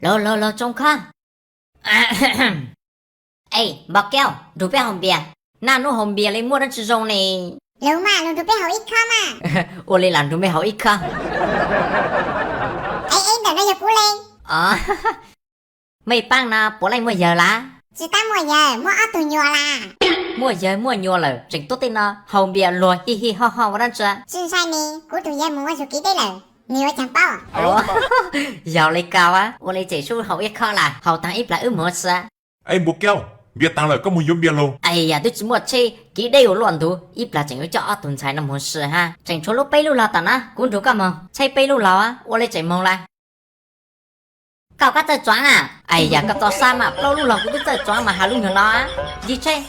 Laug, laug, laug Tsoo Khob. Es, Npau Kauj, nrug peb haus npias. Naj nub haus npias li muaj dab tsi zoo ne? Laug mas, laug nrug peb haus ib khob mas. Ua li los nrug mej haus ib khob. Es, es, ntawm no yog kuv le. Mej paab no puav leej muaj yawg lawm? Tsi tab muaj yawg, muaj ob tug nyuas lawm. Muaj yawg muaj nyuas lawm tseem tuaj tej no haus npias luag hij hij hoj hoj ua dab tsi? Tsi ntshai ne, kuv tug yawg mus ua zug kev deb lawm, nws ua caag paub. Yog li kawg, ua li tseem sub haus ib khob lawm, haus taag ib plag wb moog ua si. Es Npau Kauj, npias taag lawm koj moog yuav npias lug. Yog twb tsi muaj tsheb kev deb ua luaj ntug, ib plag tseem yuav coj ob tug ntxhais no moog ua si hab. Tseem tshuav lub peb lub laug tom no, kuv nrug koj moog, tsheb peb lub laug, ua li tseem moog lawm. Koj, koj txawj tsuav a? Yog koj txoj sab mas plaub lub laug kuv twb txawj tsuav mas has lub nyuag no. Yig tsheb.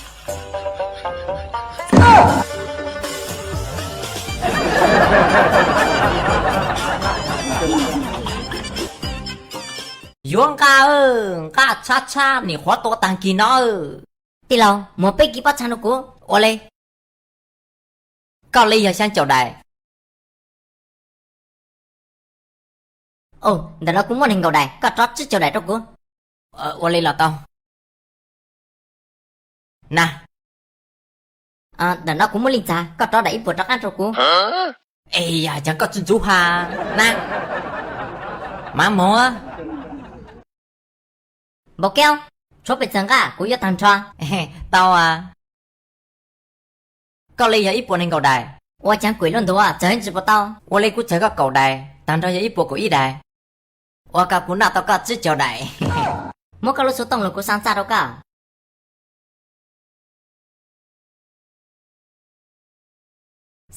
Yuav nqaj, nqaj tshab tshab nim qhuav tua taag kis no. Tij laug, muag peb kiv pob txha rua kuv. Ua li. Koj li yog xyaa caum daim. Ntawm no kuv muaj nees nkaum daim, koj rov tsib caug daim rau kuv. Ua li los tau. Na, ntawm no kuv muaj leej txav, koj rov daim ib puas rov qaab rau kuv. Es yog caag koj tsi ntxub has na. Maam moog. Npau Kauj, tshuav pes tsawg nqaj kuv yuav taag nrho. Tau. Koj li yog ib puas nees nkaum daim. Ua caag kuam lub ntuj txawg tsi puas tau. Ua li kuv txawg koj kaum daim, taag nrho yog ib puas kaum ib daim. Ua koj kuv noj tau koj tsib caug daim. Muab koj lub xuv tooj lug kuv xaa txaj rau koj.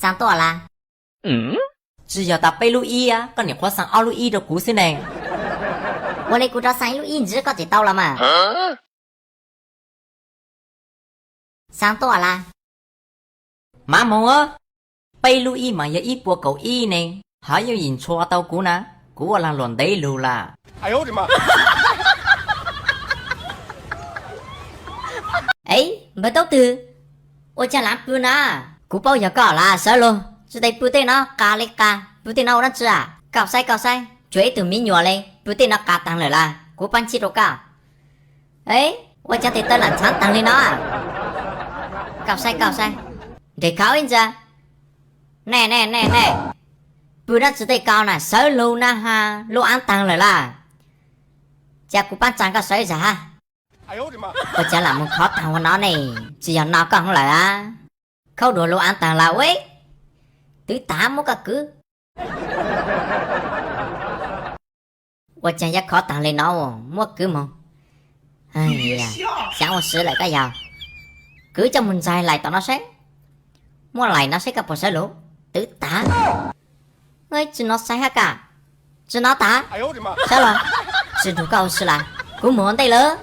Xaa tuaj las? Tsi yog tas peb lub ib, koj nim qhuav xaa ob lub ib rau kuv xwb ne. Ua li kuv rov xaa ib lub ib ntsis koj tseem tau los mas. Xaa tuaj las? Maam moog, peb lub ib mas yog ib puas kaum ib ne, hov yuav yim ntshua tau kuv na, kuv ua lag luam ntev lug las. Es, npawg Taub Twg, ua caag laav pw na? Kuv paub yog koj las, sawv lug, tsi tas pw tej no qas li qas, pw tej no ua dlaab tsi? Koj saib, koj saib, tsuas ib tug miv nyuam li, pw tej no qas taag lawm las, kuv paab ntshib rau koj. Ua caag tes taw lam ntxhaav taag li no? Koj saib, koj saib, nres khov ib ntsa. Nej, nej, nej, nej, pw dlaab tsi tej ko na, sawv lug na has, lub aav taag lawm las. Ca kuv paab tsaa koj sawv zag hab. Ua caag lam moog khov taag ua no ne, tsi yog no koj hov lawm a. Khaub dua lub aav taag lawm ua, twv taag muab koj kwv. Ua caag yuav khov taag li no, muab kwv moog. Xyaav ua si lawm koj yog, kwv coj moog ntxaig laim tom no saib, muaj laim no saib koj puas sawv lug. Twv taag. Tsi nov saib hab kaj, tsi nov taag. Sawv los, tsi nrug koj ua si las, kuv moog ua ntej lawm.